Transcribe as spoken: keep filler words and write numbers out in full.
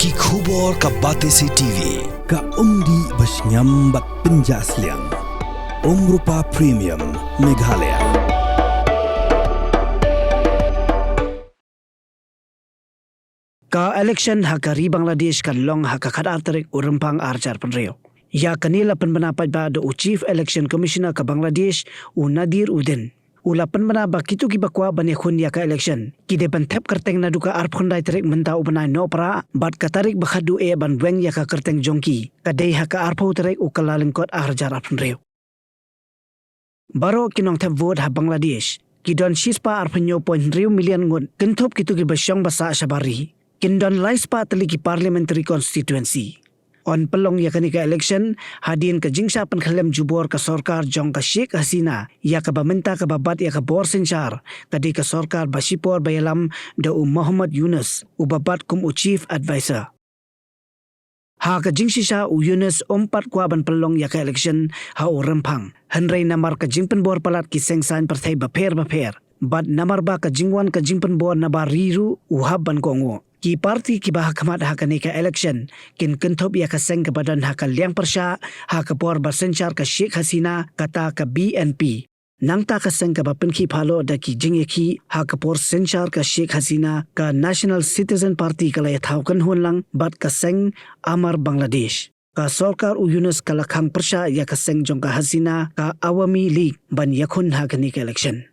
Ki khubor ka Batesi T V, ka umdih ba shngiam bad pynjah sliang. Umrupa Premium, Meghalaya. Ka election ha ka ri Bangladesh kan long ha ka khatar tarik u Rymphang arhajar arphew hynriew. Ïa kane la pynbna paidbah da u Chief Election Commissioner ka Bangladesh, u Nadir Uddin. U la pynbna ba kito kiba kwah ban ïakhun ïa ka election ki dei ban thep kyrteng naduh ka arphew khyndai tarik mynta u bnai Nohprah bad ka tarik ba khatduh eh ban weng ïa ka kyrteng jong ki ka dei ha ka arphew tarik u Kyllalyngkot arhajar arphew hynriew. Baroh ki nongthep vote ha Bangladesh ki don shispah arphew hynñiew point hynriew million ngut, kynthup kito kiba shong ba sah shabar ri. Kin don laispah tylli ki parliamentary constituency. Yn pynlong ïa kane ka election hadien ka jingshah pynkhyllem jubor ka sorkar jong ka Sheikh Hasina ïa kaba mynta kaba bat ïa ka bor synshar, ka dei ka sorkar ba shipor ba ïalam da u Muhammad Yunus uba bat kum u Chief Advisor. Ha ka jingshisha u Yunus um pat kwah ban pynlong ïa ka election ha u Rymphang, hynrei namar ka jingpynbor palat ki seng saiñ pyrthei bapher bapher bad namar ba ka jingwan ka jingpynbor na bar ri ruh u hap ban kohnguh. Ki party kiba ha khmat ha kane ka election kin kynthup ïa ka seng kaba don ha ka liang pyrshah ha ka por ba synshar ka Sheikh Hasina, kata ka B N P. Nangta ka seng kaba pynkhih phalloh da ki jingïakhih ha ka por synshar ka Sheikh Hasina, ka National Citizen Party, ka la ïathaw kynhun lang bad ka seng Amar Bangladesh. Ka sorkar u Yunus ka la khang pyrshah ïa ka seng jong ka Hasina, ka Awami League, ban ïakhun ha kane ka election.